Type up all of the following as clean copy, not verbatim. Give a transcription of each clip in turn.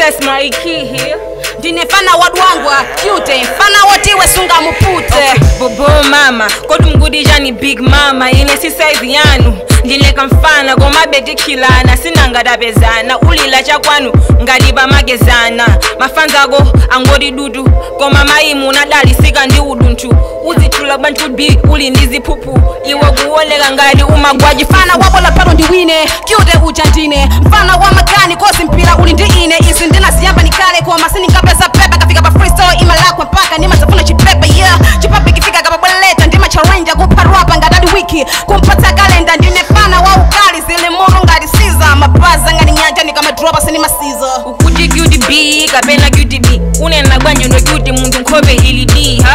Princess Maiki here. Ndine fana wadwangwa cute, fana wotiwe sunga mupute. Okay, bobo mama, kodi mgudijani big mama, ine si size yanu. Ndileka mfana koma bedikilana, sinangadapezana, ulila chakwanu ngaliba magezana. Mafanzago angodi dudu, koma maimu nadalisika ndi uduntu. Uzithula bantu b uli ndiziphuphu, iwe kuoneka ngati umagwaji. Fana wabola pano ndiwine, cute uja ndine. Mfana wa makani kosi mpira uli ndi ine. Izi ndinaziyamba nikale koma siningapeza pepa, kafika pa freestyle imalakwa mpaka nimazafuna chipepa. Yeah, chipepa ikifika kapabweleta ndima challenge kupha rapa ngatali wiki kumpatsa kalenda. Ndine fana wa ukali zili muru ngati siza mabaza ngati nyanja nikamadropa sinimasiza. Ukuti cute B kapena cute B, unena bwanjo ndo cute munthu nkhope ili B. Ha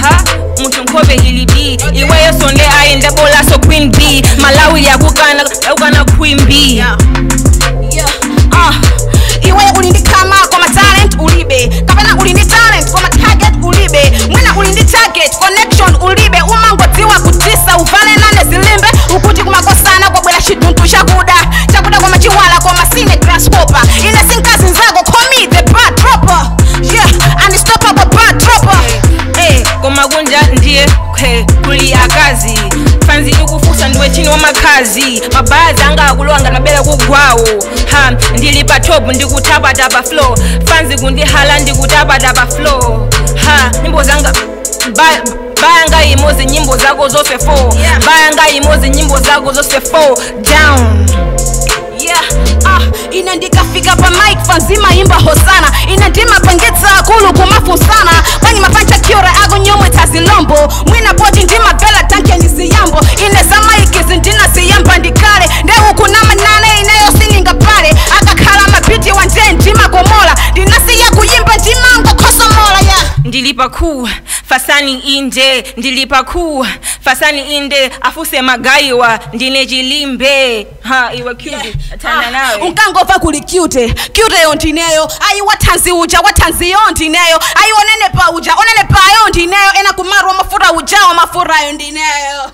ha, munthu nkhope ili B. Iweyo sonde ayende bola so queen B. Malawi yakukana yakukana queen B. Yeah. Yeah. Iwe uli ndi kama koma talent ulibe, kapena uli ndi talent koma target ulibe, mwina uli ndi target connection ulibe, umangodziwa kutisa uvale nane zilimbe. Ukuti kumakosana kwabwera chituntu chakuda chakuda koma chiwala koma sine grasshopper. Ine sinkazi nzako, call me the bad dropper. Yeah, unstoppable bad dropper. Hey, koma kunja ndiye hey, kuli akazi fanzi ikufusa ndiwe chini wa makazi mabazi anga akulowa ngamabela kugwawo. Ha, ndili pa top ndikutapatapa flow, fanzi kundihala ndikutapatapa flow. Ha, nyimbo zanga bayanga imozi nyimbo zako zonse 4. Yeah. Bayanga imozi nyimbo zako zonse 4 down. Yeah, ine ndikafika pa mic fanzima imba hosana. Ine ndimapangitsa akulu kumafusana kwanyi mapancha kyora akunyomwe tazilombo mwina poti ndimabvela tankeni ziyambo. Ine za maikizi ndinaziyamba ndikale ndeukunamanane ineyo siningapale akakhala mabiti wanje ndimakomola ndinasiya kuyimba ndimangokhosomola. Yeah. Ndilipa ku fasani inde, ndilipa ku fasani inde, afuse magayiwa ndine chilimbe. Ha, iwe cute. Yeah. Athana nawe. Unkangova kuli cute cute yo ndineyo, ayi wathanzi uja wathanziyo ndineyo, ayi onenepa uja onenepayo ndineyo, ena kumarwa mafuta ujawa mafurayo ndineyo.